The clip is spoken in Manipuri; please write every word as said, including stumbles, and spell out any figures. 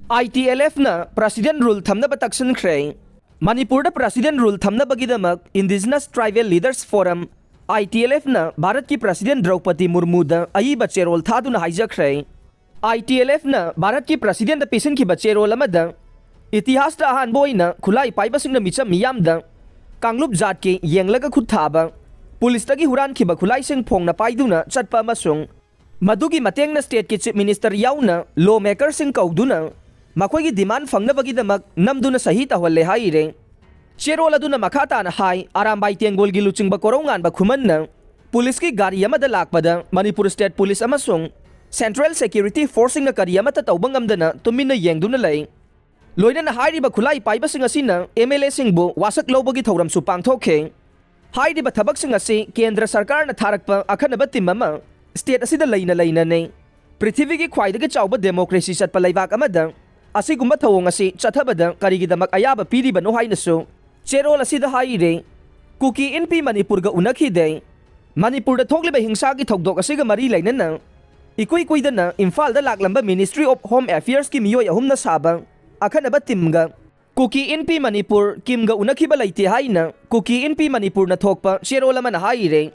ITLFꯅ President Rule ꯊꯝꯅꯕ ꯇꯛꯁꯤꯟꯈ꯭ꯔꯦ꯫ ꯃꯅꯤꯄꯨꯔꯗ President Rule ꯊꯝꯅꯕꯒꯤꯗꯃꯛ Indigenous Tribal Leaders Forum, ITLFꯅ ꯚꯥꯔꯠꯀꯤ President ꯗ꯭ꯔꯧꯄꯗꯤ ꯃꯨꯔꯃꯨꯗ ꯑꯏꯕ ꯆꯦꯔꯣꯜ ꯊꯥꯗꯨꯅ ꯍꯥꯏꯖꯈ꯭ꯔꯦ꯫ ITLFꯅ ꯚꯥꯔꯠꯀꯤ Presidentꯗ ꯄꯤꯁꯤꯟꯈꯤꯕ ꯆꯦꯔꯣꯜ ꯑꯃꯗ, ꯏꯇꯤꯍꯥꯁꯇ ꯑꯍꯥꯟꯕ ꯑꯣꯏꯅ ꯈꯨꯠꯂꯥꯏ ꯄꯥꯏꯕꯁꯤꯡꯅ ꯃꯤꯆꯝ ꯃꯤꯌꯥꯝꯗ ꯀꯥꯡꯂꯨꯞ ꯖꯥꯠꯀꯤ ꯌꯦꯡꯂꯒ ꯈꯨꯠ ꯊꯥꯕ, ꯄꯨꯂꯤꯁꯇꯒꯤ ꯍꯨꯔꯥꯟꯈꯤꯕ ꯈꯨꯠꯂꯥꯏꯁꯤꯡ ꯐꯣꯡꯅ ꯄꯥꯏꯗꯨꯅ ꯆꯠꯄ ꯑꯃꯁꯨꯡ ꯃꯗꯨꯒꯤ ꯃꯇꯦꯡꯅ stateꯀꯤ Chief Minister ꯌꯥꯎꯅ law makerꯁꯤꯡ ꯀꯧꯗꯨꯅ ꯃꯈꯣꯏꯒꯤ demand ꯐꯪꯅꯕꯒꯤꯗꯃꯛ ꯅꯝꯗꯨꯅ ꯁꯍꯤ ꯇꯧꯍꯜꯂꯦ ꯍꯥꯏꯔꯦ꯫ ꯆꯦꯔꯣꯜ ꯑꯗꯨꯅ ꯃꯈꯥ ꯇꯥꯅ ꯍꯥꯏ, ꯑꯔꯥꯝꯕꯥꯏ ꯇꯦꯡꯒꯣꯜꯒꯤ ꯂꯨꯆꯤꯡꯕ ꯀꯣꯔꯧꯉꯥꯟꯕ ꯈꯨꯃꯟꯅ ꯄꯨꯂꯤꯁꯀꯤ ꯒꯥꯔꯤ ꯑꯃꯗ ꯂꯥꯛꯄꯗ ꯃꯅꯤꯄꯨꯔ State Police ꯑꯃꯁꯨꯡ Central Security Forceꯁꯤꯡꯅ ꯀꯔꯤ ꯑꯃꯠꯇ ꯇꯧꯕ ꯉꯝꯗꯅ ꯇꯨꯃꯤꯟꯅ ꯌꯦꯡꯗꯨꯅ ꯂꯩ꯫ ꯂꯣꯏꯅꯅ ꯍꯥꯏꯔꯤꯕ ꯈꯨꯠꯂꯥꯏ ꯄꯥꯏꯕꯁꯤꯡ ꯑꯁꯤꯅ MLAꯁꯤꯡꯕꯨ ꯋꯥꯁꯛ ꯂꯧꯕꯒꯤ ꯊꯧꯔꯝꯁꯨ ꯄꯥꯡꯊꯣꯛꯈꯤ꯫ ꯍꯥꯏꯔꯤꯕ ꯊꯕꯛꯁꯤꯡ ꯑꯁꯤ ꯀꯦꯟꯗ꯭ꯔ ꯁꯔꯀꯥꯔꯅ ꯊꯥꯔꯛꯄ ꯑꯈꯟꯅꯕ team ꯑꯃ state ꯑꯁꯤꯗ ꯂꯩꯅ ꯂꯩꯅꯅꯤ꯫ ꯄ꯭ꯔꯤꯊꯤꯕꯤꯒꯤ ꯈ꯭ꯋꯥꯏꯗꯒꯤ ꯆꯥꯎꯕ democracy ꯆꯠꯄ ꯂꯩꯕꯥꯛ ꯑꯃꯗ ꯑꯁꯤꯒꯨꯝꯕ ꯊꯧꯑꯣꯡ ꯑꯁꯤ ꯆꯠꯊꯕꯗ ꯀꯔꯤꯒꯤꯗꯃꯛ ꯑꯌꯥꯕ ꯄꯤꯔꯤꯕꯅꯣ ꯍꯥꯏꯅꯁꯨ ꯆꯦꯔꯣꯜ ꯑꯁꯤꯗ ꯍꯥꯏꯔꯤ꯫ ꯀꯨꯀꯤ ꯏꯟꯄꯤ ꯃꯅꯤꯄꯨꯔꯒ ꯎꯅꯈꯤꯗꯦ꯫ ꯃꯅꯤꯄꯨꯔꯗ ꯊꯣꯛꯂꯤꯕ ꯍꯤꯡꯁꯥꯒꯤ ꯊꯧꯗꯣꯛ ꯑꯁꯤꯒ ꯃꯔꯤ ꯂꯩꯅꯅ ꯏꯀꯨꯏ ꯀꯨꯏꯗꯅ ꯏꯝꯐꯥꯜꯗ ꯂꯥꯛꯂꯝꯕ Ministry of Home Affairsꯀꯤ ꯃꯤꯑꯣꯏ ꯑꯍꯨꯝꯅ ꯁꯥꯕ ꯑꯈꯟꯅꯕ teamꯒ ꯀꯨꯀꯤ ꯏꯟꯄꯤ ꯃꯅꯤꯄꯨꯔ ꯀꯤꯝꯒ ꯎꯅꯈꯤꯕ ꯂꯩꯇꯦ ꯍꯥꯏꯅ ꯀꯨꯀꯤ ꯏꯟꯄꯤ ꯃꯅꯤꯄꯨꯔꯅ ꯊꯣꯛꯄ ꯆꯦꯔꯣꯜ ꯑꯃꯅ ꯍꯥꯏꯔꯦ꯫